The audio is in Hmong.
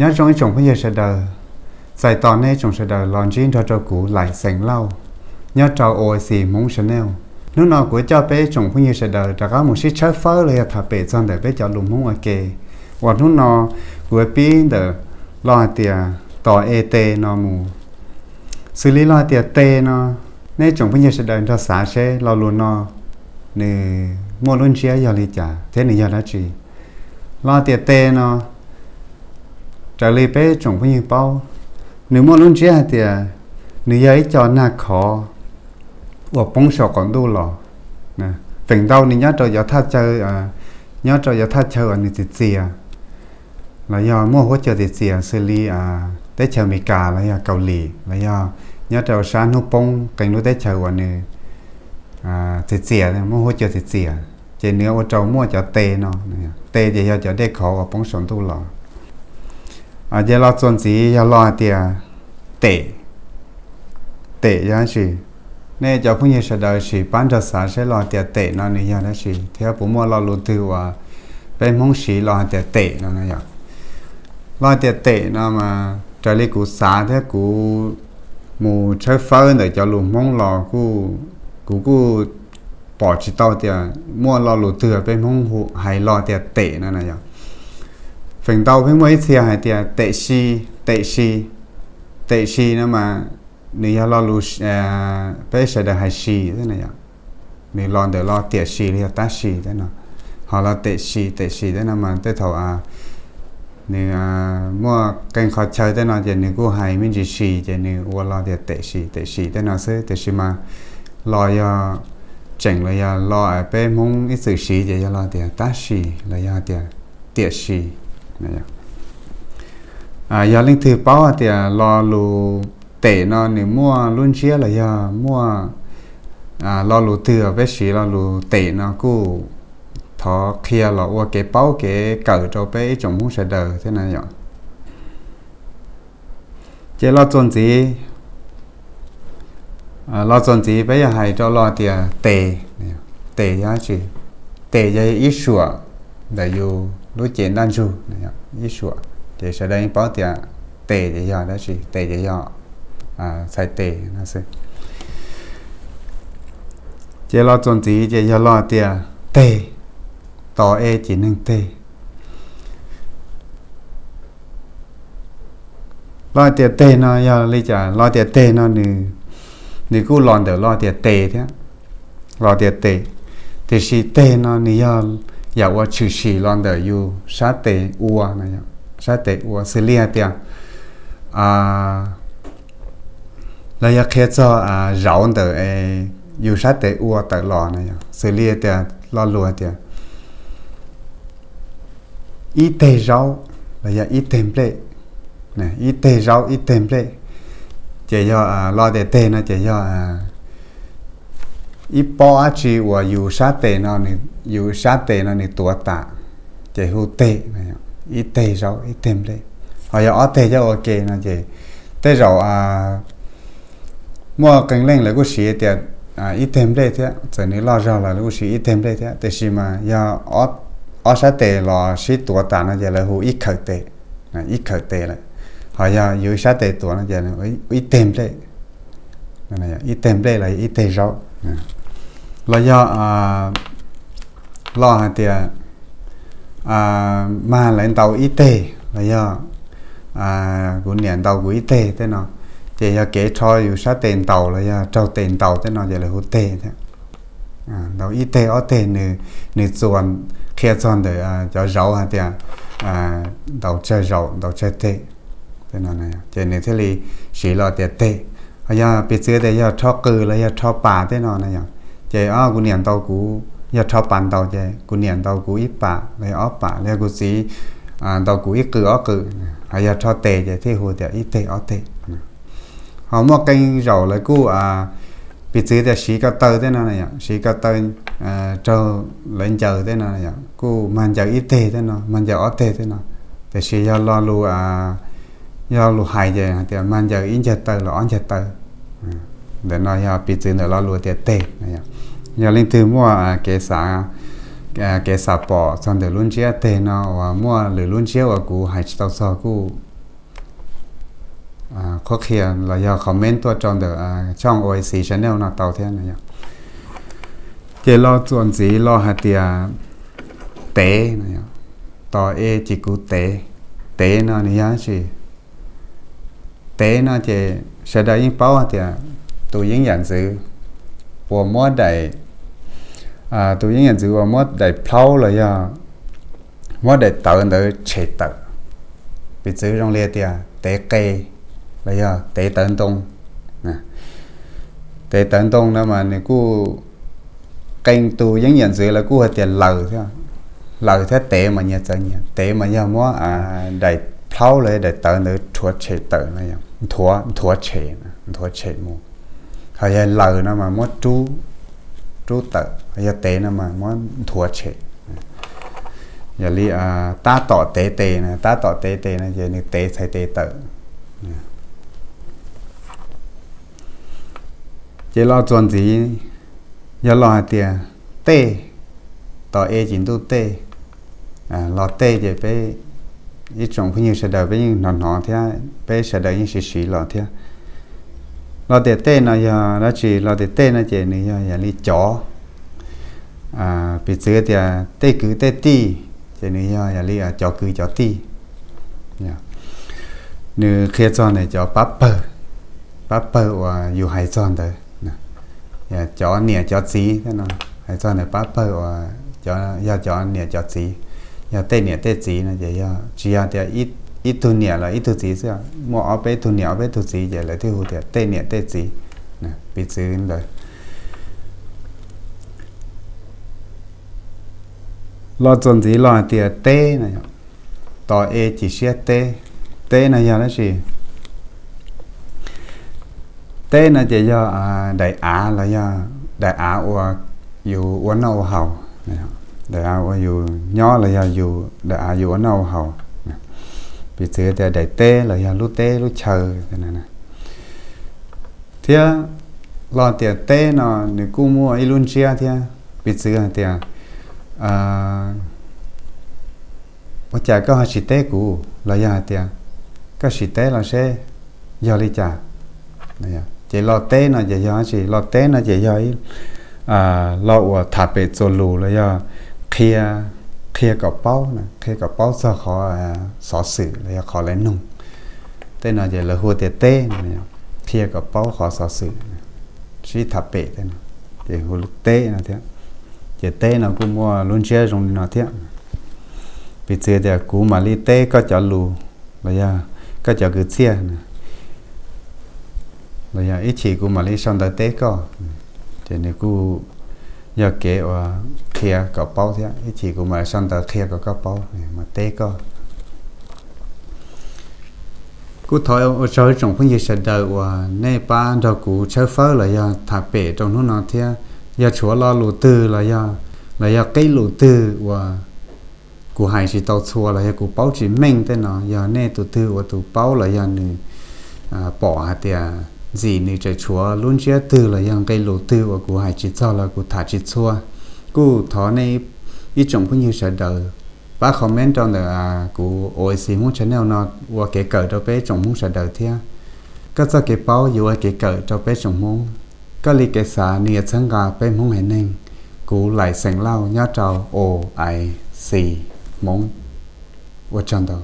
Nyob zoo ib tsoom phooj ywg sawv daws, txais tos nej tsoom sawv daws los ntsib nrog rau kuv Laim Xeem Lauj nyob rau O I C Hmoob Channel. Hnub no kuv coj peb tsoom phooj ywg sawv daws rov qab mus sib tshawb fawb los yog tham pem txog ntawm peb cov lus Hmoob ua ke uas hnub no kuv pib ntawm lo hais tias tos e te no mus. Xws li lo hais tias te no, nej tsoom phooj ywg sawv daws nrog xav seb lo lus no nws muaj lub ntsiab yog li cas thiab nws yog dab tsi. Lo hais tias te no, raws li peb tsoom phooj ywg paub, nws muaj lub ntsiab hais tias nws yog ib co nag khov uas poob saum qaum ntuj los. Feem ntau nws nyob rau cov thaj chaw, nyob rau cov thaj chaw uas nws txias txias los yog muaj huab cua txias txias xws li teb chaws Amelikas los yog Kaus Lim los yog nyob rau sab hnub poob qee lub teb chaws uas nws txias txias, muaj huab cua txias txias, ces nws ua rau muaj cov te no. Te ces yog cov dej khov uas poob saum ntuj los. Ces lo txuas ntxiv yog lo hais tias tem. Tem yog dab tsi? Nej cov phooj ywg sawv daws sim pab nrog xav seb lo hais tias tem no nws yog dab tsi thiab puas muaj lo lus twg uas peb Hmoob siv lo hais tias tem no no yom. Lo hais tias tem no mas raws li kuv xav thiab kuv mus tshawb fawb ntawm cov lus Hmoob los kuv kuj pom tsis tau tias muaj lo lus twg peb Hmoob hais lo tias tem no na yom. Feem ntau pheej muaj ib txhia hais tias tem si, tem si. Tem si no mas nws yog lo lus peb sawv daws hais si thiab na yom. Nws los ntawm lo tiam sis los yog tab sis thiab no. Ho lo tem si, tem si thiab no mas tej thaum nws muaj qee qhov chaw tej no ces nws kuj hais me ntsis si ces nws ua lo tias tem si, tem si tej no xwb. Tiam sis mas lo yog tseem los yog lo peb Hmoob ib txwm siv ces yog lo tias tab sis los yog tias tiam sis. Yog leej twg paub hais tias lo lus tem no nws muaj lub ntsiab los yog muaj lo lus twg peb siv lo lus tem no kuj thov qhia los ua kev paub kev kawm rau peb ib tsoom Hmoob sawv daws thiab na yom. Ces lo txuas ntxiv, lo txuas ntxiv peb yog hais rau lo tias tes. Tes yog dab tsi? Tes yog ib suam ntawm yus lub cev ntaj ntsug, ib suam. Ces sawv daws yeej paub tias tes ces yog dab tsi, tes ces yog txhais tes no xwb. Ces lo txuas ntxiv ces yog lo tias teg, tos e ces neeg teg. Lo tias teg no yog li cas? Lo tias teg no nws kuj los ntawm lo tias tes thiab, lo tias tes. Tiam sis teg no nws yog yam uas tshwm sim los ntawm yus sab tes ua, sab tes ua xws li hais tias los yog qhia txog zauv ntawm yus sab tes ua tawm los na yom. Xws li tias lo lus hais tias ib teg zaub los yog ib teg nplej, ib teg zaub ib teg nplej. Ces yog lo tias teg no ces yog ib pob dab tsi uas yus sab tes no, yus sab tes no nws tuav tas, ces hu teg, ib teg zaub ib teg nplej. Ho yog ob teg coj ua ke no ces tej zaum muaj qee leej lawv kuj siv tias ib teg nplej thiab, txawm nws loj zog los lawv kuj siv ib teg nplej thiab. Tiam sis mas yog ob sab tes los sib tuav tas no ces lawv hu ib khawm tes, ib khawm tes lawm. Ho yog yus sab tes tuav no ces ib teg nplej, ib teg nplej los yog ib teg zaub. Los yog lo hais tias mag lawv ntaus ib teg los yog kuv niam ntaus kuv ib teg tej no, ces yog kev rho yus sab tes ntaus los yog raug tes ntaus tej no ces lawv hu teg thiab. Ntaus ib teg ob teg, nws txuas qhia txog ntawm cov zauv hais tias ntaus tsawg zaum ntaus tsawg teg, ces nws thiaj li siv lo tias teg. Ho yog piv txwv tias yog rho qws los yog rho pas tej no na yom, ces kuv niam ntaus kuv, yog rho pas ntaus ces kuv niam ntaus kuv ib pas los yog ob pas, los yog kuv txiv ntaus kuv ib qws ob qws. Ho yog rho tes ces thiaj hu tias ib teg ob teg. Ho muaj qee zaum lawv kuj piv txwv tias siv ko taw tej no na yom, siv ko taw raug lawv ncaws tej no yom, kuj mag ncaws ib teg tej no, mag ncaws ob teg tej no. Tiam sis yog lo lus, yog lus hais ces hais tias mag ncaws ib ncag taw los ob ncag taw. Ntawm no yog piv txwv ntawm lo lus tias teg. Yog leej twg muaj kev xav, kev xav pom txog ntawm lub ntsiab teg no uas muaj lwm lub ntsiab uas kuv hais tsis tau txog kuj qhuab qhia los yog comment tuaj rau ntawm tshooj O A C channel no tau thiab no yog. Ces lo txuas ntxiv lo hais tias tev no yog, tos e ces kuv tev. Tev no nws yog dab tsi? Tev no ces sawv daws yeej paub hais tias tus yeeb yam ntxwv uas muab daim, tus yeeb yam ntxwv uas muab daim plaub los yog muab daim tawv ntawd tshem tawm. Piv txwv zoo li tias tev qe los yog tev tawv ntoo. Tev tawv ntoo no mas nws kuj, qee tus yeeb yam ntxwv lawv kuj hais tias laws thiab. Laws thiab tev mas nyias txawv nyias. Tev mas yog muab daim plaub los yog daim tawv ntawd rhuav tshem tawm no, nthuav tshem, nthuav tshem mus. Ho yog laws no mas muab rub, rub tawm, ho yog tev no mas muab nthuav tshem. Yog li tab tom tev tes na, tab tom tev tes no ces nws tev txhais tes tawm. Ces lo txuas ntxiv yog lo hais tias tej, tos e ces ntuj tej. Lo tej ces peb ib tsoom phooj ywg sawv daws peb yeej hnov hnov thiab peb sawv daws yeej siv siv los thiab. Lo tias tej no yog dab tsi? Lo tias tej no ces nws yog yam li cov, piv txwv tias tej kwv tej tij, ces nws yog yam li cov kwv cov tij. Nws qhia txog ntawm cov pab pawg, pab pawg uas yus hais txog ntawd, cov niam cov txiv no, hais txog ntawm pab pawg uas yog cov niam cov txiv, yog tej niam tej txiv no ces yog tsis yog tias ib tug niam los ib tug txiv xwb, muaj ob peb tug niam ob peb tug txiv ces lawv thiaj hu tias tej niam tej txiv. Piv txwv ntawd. Lo txuas ntxiv lo hais tias teb no, tos e ces siab teb. Teb no yog dab tsi? Teb no ces yog daim av los yog daim av uas yus ua noj ua haus, daim av uas yus nyob los yog yus, daim av yus ua noj ua haus. Piv txwv tias daim teb los yog lub teb lub chaw. Thiab lo tias teb no nws kuj muaj ib lub ntsiab thiab. Piv txwv hais tias ua cas koj ho tsis teb kuv? Los yog hais tias koj sim teb los seb yog li cas. Ces lo teb no ces yog dab tsi? Lo teb no ces yog lo uas tham pem txuas lus los yog qhia, qhia kom paub, qhia kom paub txog qhov xov xwm los yog qhov lawv nug. Tej no ces lawv hu tias teb no, qhia kom paub qhov xov xwm, sib tham pem tej no, ces hu teb no thiab. Ces teb no kuj muaj lub ntsiab zoo li no thiab. Piv txwv tias kuv mam li teb koj cov lus los yog koj cov kwv txhiaj, los yog ib chim kuv mam li sau ntawv teb koj. Ces nws kuj yog kev uas qhia kom paub thiab, ib chim kuv mam li sau ntawv qhia kom koj paub, mam teb koj. Kuj thov ua tsaug ib tsoom phooj ywg sawv daws uas nej pab nrog kuv tshawb fawb los yog tham pem rau hnub no thiab. Yog tshuav lo lus twg los yog, los yog qib lus twg uas kuv hais tsis tau txhua los yog kuv paub tsis meej tej no, yog nej tus twg ua tus paub los yog nws pom hais tias ntxim nws tseem tshuav lub ntsiab twg los yog nqe lus twg uas kuv hais tsis txog los kuv tham tsis txhua, kuj thov nej ib tsoom phooj ywg sawv daws pab comment rau ntawm kuv O A C Hmoob channel no ua kev kawm rau peb tsoom Hmoob sawv daws thiab. Koj txoj kev paub yuav ua kev kawm rau peb tsoom Hmoob. Koj li kev xav nws yuav txhawb nqa peb Hmoob haiv neeg. Kuv Laim Xeem Lauj nyob rau O A C Hmoob. Ua tsaug ntau.